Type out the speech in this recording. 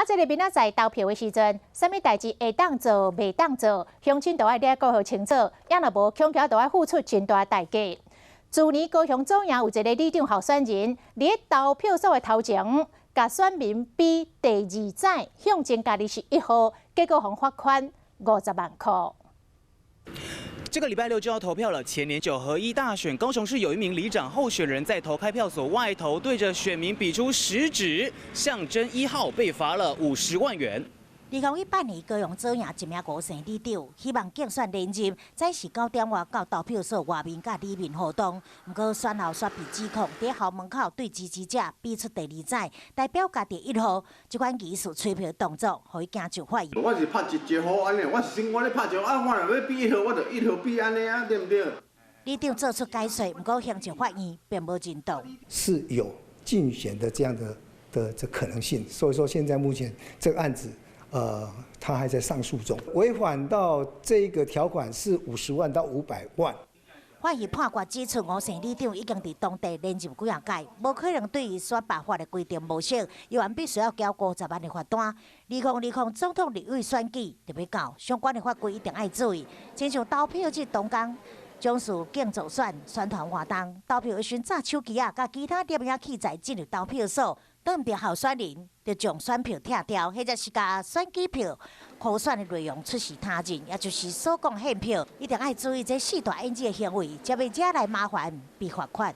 啊，這个明仔載投票的時陣，啥物代誌會當做，袂當做，鄉親都愛咧顧好清楚，也若無，恐驚都愛付出真大代價。去年高雄左營有一个里長候選人，佇投票所的頭前，共選民比第二指向前家己是1號，結果予罰款50萬箍。這個禮拜六就要投票了。前年九合一大選，高雄市有一名里長候選人在投開票所外頭對着選民比出食指，象徵1號，被罰了50萬元。2018年高雄左營一名吳姓里長，希望競選連任，早時9點外到投票所外面佮里民互動。毋過選後煞被指控佇校門口對支持者比出第二指，代表家己1號。這款疑似催票動作，予伊驚上法院。我是拍一號按呢，我是我咧拍一號啊，我若欲比1號，我就1號比按呢啊，對毋對？里長做出解說，毋過行政法院並無認同。是有競選的這樣的這可能性，所以說現在目前這個案子，他還在上訴中，違反到這個條款是50萬到500萬。法院判決指出，吳姓里長已經佇當地連任幾仔屆，無可能對伊選罷法的規定無效，猶原必須要繳50萬的罰單。2020總統立委選舉就欲到，相關的法規一定愛注意。親像投票日當天，總是競助選宣傳活動，投票的時陣手機仔佮其他攝影器材進入投票所，擋著候選人，就將選票拆掉，或者是共選舉票箍選的內容出示他人，也就是所講獻票，一定愛注意這四大禁止的行為，才袂惹來麻煩被罰款。